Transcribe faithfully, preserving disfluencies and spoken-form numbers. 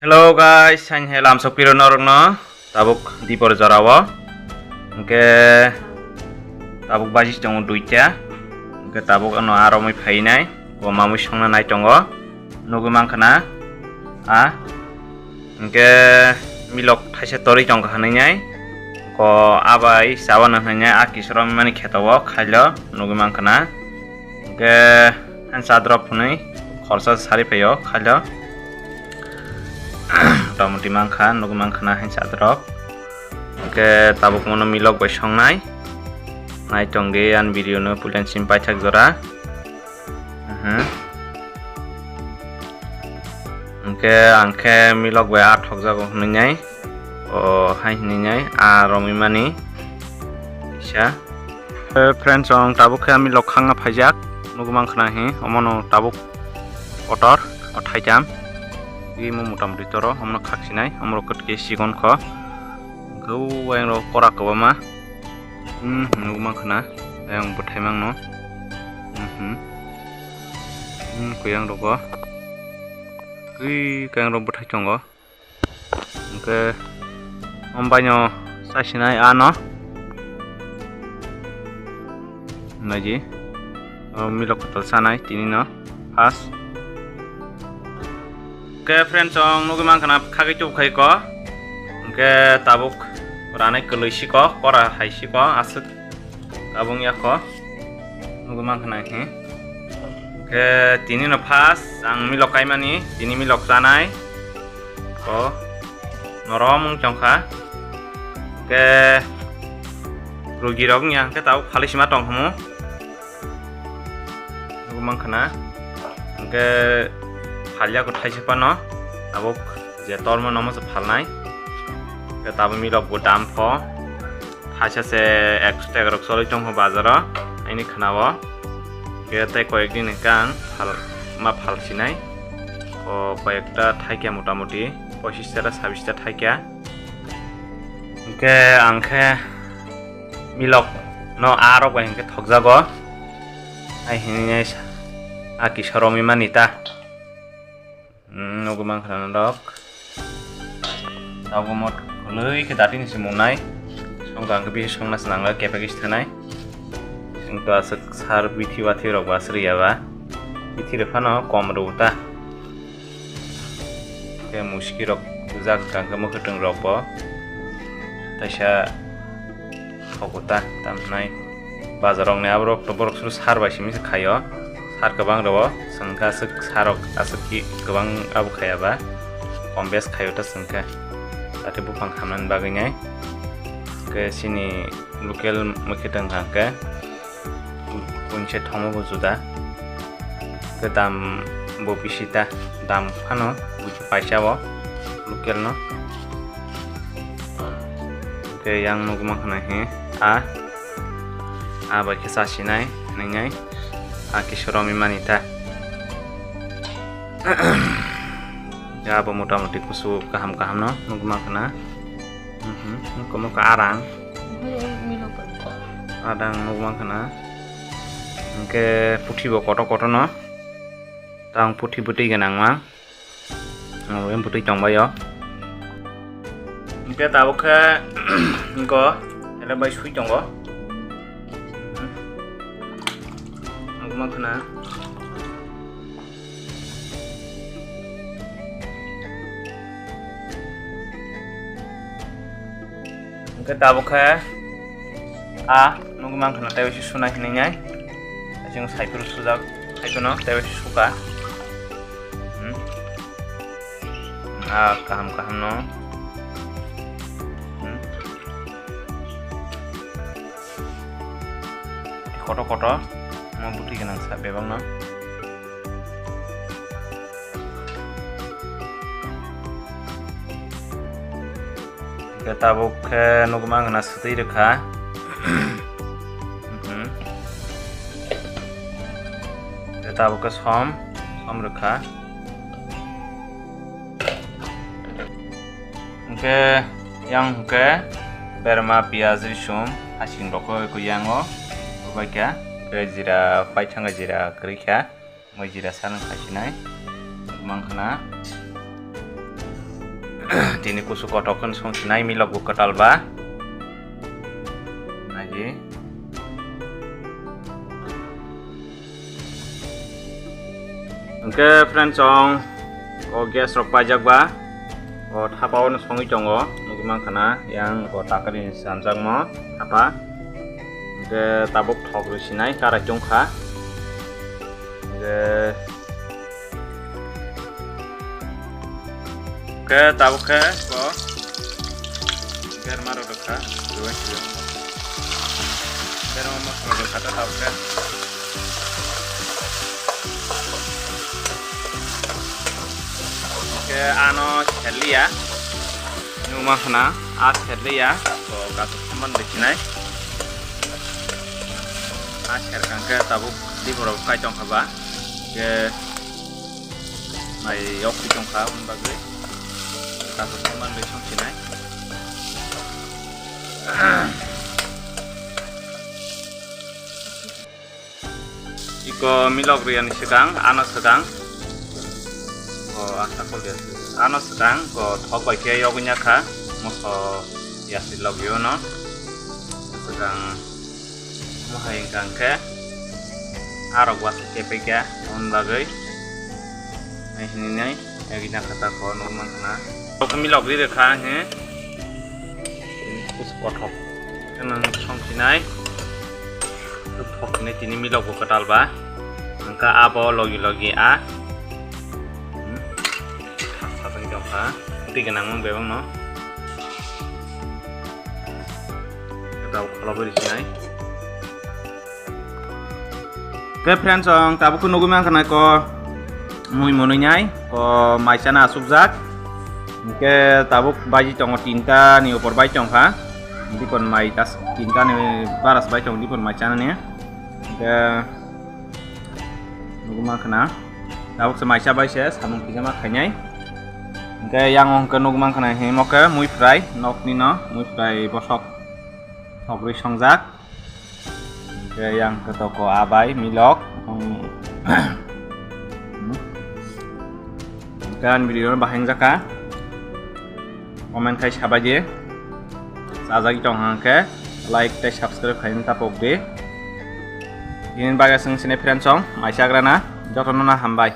Hello guys, ang hai lamsok piro norokno tabuk dipor jorao. Hwnkhe tabuk baji tongo duita. Hwnkhe tabuk ano aromwi phainai. Bo mamwi songna nai tongo. Nugwi mankha na. A. Hwnkhe milok thaisa torwi tongkha hwnwi nai. Ko abai chawano hwnwi nai a kisoro mani kheto o khailo nugwi mankha na. Hwnkhe ang cha drop hwnwi khorsa sari phaio khailo. Motamoti mankha, nugwi mankha na ang cha drop. Hwnkhe tabuk mono milok bai songnai. Nai tongdi ani video no puila simi paithak jora. Mhm. Hwnkhe ang khe milok bai a thokjago hwnwi nai. O hai hwnwi nai a romwi mani. Kisa. Eh, friends, ang tabuk khe milok khangna phaijak. Nugwi mankha na hi, omono tabuk kotor, o thaitham. Imo motamoti toro, omono khaksinai, omorok kwtwi sikon kho. Hwnkhe o ayang rok kora kwbangma. Hmm, nugwi mankha na, ayang bwthai mangno. Mhm. Hmm, kuyang rogo. Twi kuyang rok bwthai tongo. Hwnkhe, ombaino chasinai ano. Naidi. O milok kotor chanai tini no. First. Hwnkhe friends, chwng nugwi mankha na khagwi tubukhaiko. Hwnkhe tabuk ranai kwlwi siko, kora hai siko, aswk. Tabuk yakho nugwi mankha na hi. Hwnkhe tini no first ang milok kaimani, tini milok chanai. Ko norom wng tongkha. Hwnkhe rugi rok wngya hwnkhe tabuk phalwi sima tong khamu. Nugwi mankha na. Hwnkhe phalya ko thaisa phano tabuk je tormo nomo se phalnai. Hwnkhe tabuk milok bo dam pho. Thaisa se ekso taka rok cholwi tongkha bazaro, ani khwnao. Hwnkhe tei koyek din hwnkhe ang phal-, ma phalsinai. O koyekta thaikya motamoti pochis ta, sabis ta thaikya. Hwnkhe ang khe milok no a rok bai hwnkhe thokjago. Ai hinwi sa-, a kisa romwi mani ta. Hmm, nugwi mankha na rok. Tabuk mo kwlwi khe dating se mungnai. Songkha hwnkhe bisi songna se nangla kepek se thanai. Chwng to aswk sar bithi bathi rok ba aswk ya ba. Bithi rok phano kom rw ta. Khe muski rok jak jak khe mwkhwtwng rok bo. Taisa Thogo ta, tamo hwnai bazar rok ni aborok to borok suru sar bai simi se khaio, sar kwbang rwo, chwng khe aswk sar rok aswk ki kwbang abo khaya ba, kom bes khaio ta chwng khe, ate buphang hamnani bagwi nai, khe chini local mwkhwtwng hwnkha khe. Kunse thangma bo juda. Khe dam bo bisi ta, dam phano buji paisa o local no. Khe yang nugma khna he a, a bai khe chasinai, nwngnai, a khe soromi mani ta. Ya bo motamoti kusu kaham kaham no nugma khna. Mhm, nokha nokha arang. Arang nukmankha na. Hwnkhe puthi bo kotor kotor no. Tang puthi bwtwi gwnang ma. Ang bwtwi tongbaio. Hwnkhe tabuk khe nokho ele bai sui tongo. Nukmankha na. Hwnkhe tabuk khe a nugwi mankha na tei waisa sunai hinwi nai. Chwng saiphuru sujak, saiphuru tei waisa suka. Hmm. A kaham kaham no. Hmm. Kotor kotor, omo bwtwi gwnang sa bebak no. Hwnkhe tabuk khe nugwi mankha na swtwi rwkha. Mhm. Hwnkhe tabuk khe som, som rwkha. Hwnkhe yang hwnkhe berma, piyaj, risum, hasing rok khe yang o rwbaikha. Hwnkhe jira paithakgwi jira kwrwikha. Moi jira saleng khaisinai. Mankha na. Tini kusu kothok khe songsinai milok bo kwtal ba. Naidi. Hwnkhe friends, chwng o gas rok paijak ba, o thapa o no songwi tongo, nugwi mankha na, yang o takari ni swnamjakmo thapa. Hwnkhe tabuk thok rw sinai karai tongkha. Hwnkhe Khe tabuk khe ko berma rok rwkha, rwui sio. Berma mosla rwkha ta tabuk khe. Khe ano serliya, numa khna a serliya, ko kasu saman rwkhinai. A serkang khe tabuk diborok kai tongkha ba. Khe Mai yok pi tong kha, wng bagwi kasu saman bai song sinai. Iko milok riyani swkang, ano swkang. O, asa kol dia. Ano swkang, ko thok bai khe yogwi nya kha. Moso yasi log yo no. Swkang. Omo hai wngkha hwnkhe arok uansuk kepai kha, aboni bagwi nai hinwi nai yagwi nakha ta kho nukmankha na. Milok ri rwkha he. Kothok khe nang song sinai. Thok hinwi tini milok bo kwtal ba. Hwnkha abo logi logi a. Hmm. Thak thak wngwi tongkha. Twi gwnang wng bebak no. Rau kholobwi rwsinai. Khe friends, ang tabuk khe nugwi mankha nai ko mui mwnwi nai ko mai chana asukjak. Hwnkhe tabuk baji tongo tinta ni upor bai tongkha. Dipon mai tas tinta ni baras bai tongo dipon mai chana ni. Hwnkhe Nugwi mankha na. Tabuk se maisa bai se samung kisa ma khainai. Hwnkhe yang o hwnkhe nugwi mankha na himo khe mui fry, nokni no mui fry bosok thokgwi songjak. Hwnkhe yang khe toko abai milok. Hwnkhe ani video no bahai wngjakha. Comment khai sabai di. Chajagwi tong hang khe like tei subscribe khaina ta pok di. Ini bagwi chwng sini friends song mai chagra na jotono na hambai.